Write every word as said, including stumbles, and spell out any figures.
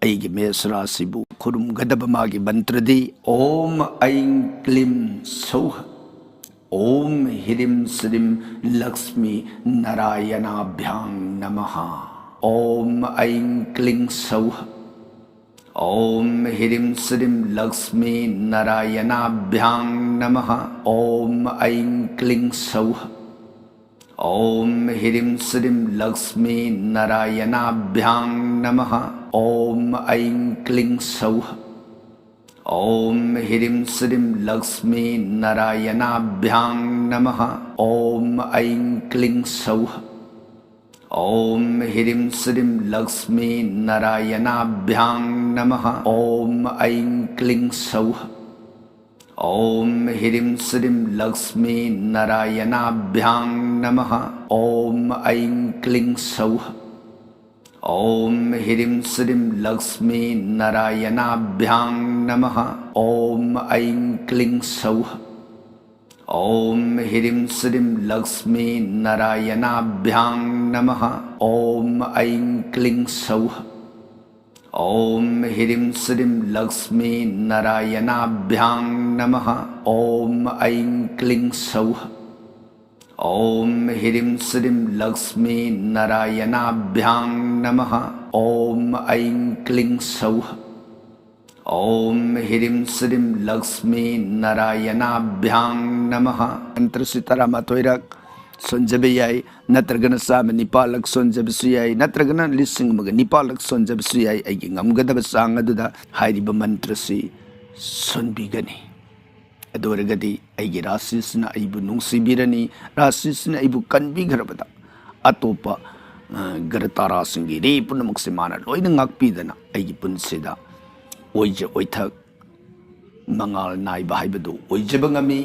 ꯑꯩꯒꯤ ꯃꯦꯁ ꯔꯥꯁꯤꯕꯨ ꯈꯨꯔꯨꯝꯒꯗꯕ ꯃꯥꯒꯤ ꯃꯟꯇ꯭ꯔꯗꯤ ॐ ऐं क्लीं सौः। ॐ ह्रीं श्रीं लक्ष्मी नारायणाभ्यां नमः। ॐ ऐं क्लीं सौः। ॐ ह्रीं श्रीं लक्ष्मी नारायणाभ्यां नमः। ॐ ऐं क्लीं सौः। ॐ ह्रीं श्रीं लक्ष्मी नारायणाभ्यां नमः। ॐ ऐं क्लीं सौः। ॐ ह्रीं श्रीं लक्ष्मी नारायणाभ्यां नमः। ॐ ऐं क्लीं सौः। ॐ ह्रीं श्रीं लक्ष्मी नारायणाभ्यां नमः। ॐ ऐं क्लीं सौः। ॐ ह्रीं श्रीं लक्ष्मी नारायणाभ्यां नमः। ॐ ऐं क्लीं सौः। ॐ ह्रीं श्रीं लक्ष्मी नारायणाभ्यां नमः। ॐ ऐं क्लीं सौः। ॐ ह्रीं श्रीं लक्ष्मी नारायणाभ्यां नमः। ॐ ऐं क्लीं सौः। ॐ ह्रीं श्रीं लक्ष्मी नारायणाभ्यां नमः। ॐ ऐं क्लीं सौः। ॐ ह्रीं श्रीं लक्ष्मी नारायणाभ्यां नमः। ॐ ऐं क्लीं सौः। ॐ ह्रीं श्रीं लक्ष्मी नारायणाभ्यां नमः। ꯃꯟꯇ꯭ꯔꯁꯤ ꯇꯔꯥꯃꯥꯊꯣꯏꯔꯛ ꯁꯣꯟꯖꯕ ꯌꯥꯏ, ꯅꯠꯇ꯭ꯔꯒꯅ ꯆꯥꯝꯃ ꯅꯤꯄꯥꯜꯂꯛ ꯁꯣꯟꯖꯕꯁꯨ ꯌꯥꯏ, ꯅꯠꯇ꯭ꯔꯒꯅ ꯂꯤꯁꯤꯡ ꯑꯃꯒ ꯅꯤꯄꯥꯜꯂꯛ ꯁꯣꯟꯖꯕꯁꯨ ꯌꯥꯏ꯫ ꯑꯩꯒꯤ ꯉꯝꯒꯗꯕ ꯆꯥꯡ ꯑꯗꯨꯗ ꯍꯥꯏꯔꯤꯕ ꯃꯟꯇ꯭ꯔꯁꯤ ꯁꯣꯟꯕꯤꯒꯅꯤ꯫ ꯑꯗꯨ ꯑꯣꯏꯔꯒꯗꯤ ꯑꯩꯒꯤ ꯔꯥꯁꯤꯁꯤꯅ ꯑꯩꯕꯨ ꯅꯨꯡꯁꯤꯕꯤꯔꯅꯤ, ꯔꯥꯁꯤꯁꯤꯅ ꯑꯩꯕꯨ ꯀꯟꯕꯤꯈ꯭ꯔꯕꯗ ꯑꯇꯣꯞꯄ, ꯑ, ꯒ꯭ꯔꯍ ꯇꯥꯔꯥꯁꯤꯡꯒꯤ ꯔꯦ ꯄꯨꯝꯅꯃꯛꯁꯦ ꯃꯥꯅ ꯂꯣꯏꯅ ꯉꯥꯛꯄꯤꯗꯅ ꯑꯩꯒꯤ ꯄꯨꯟꯁꯤꯗ ꯑꯣꯏꯖ ꯑꯣꯏꯊꯛ ꯃꯉꯥꯜ ꯅꯥꯏꯕ ꯍꯥꯏꯕꯗꯨ ꯑꯣꯏꯖꯕ ꯉꯝꯃꯤ꯫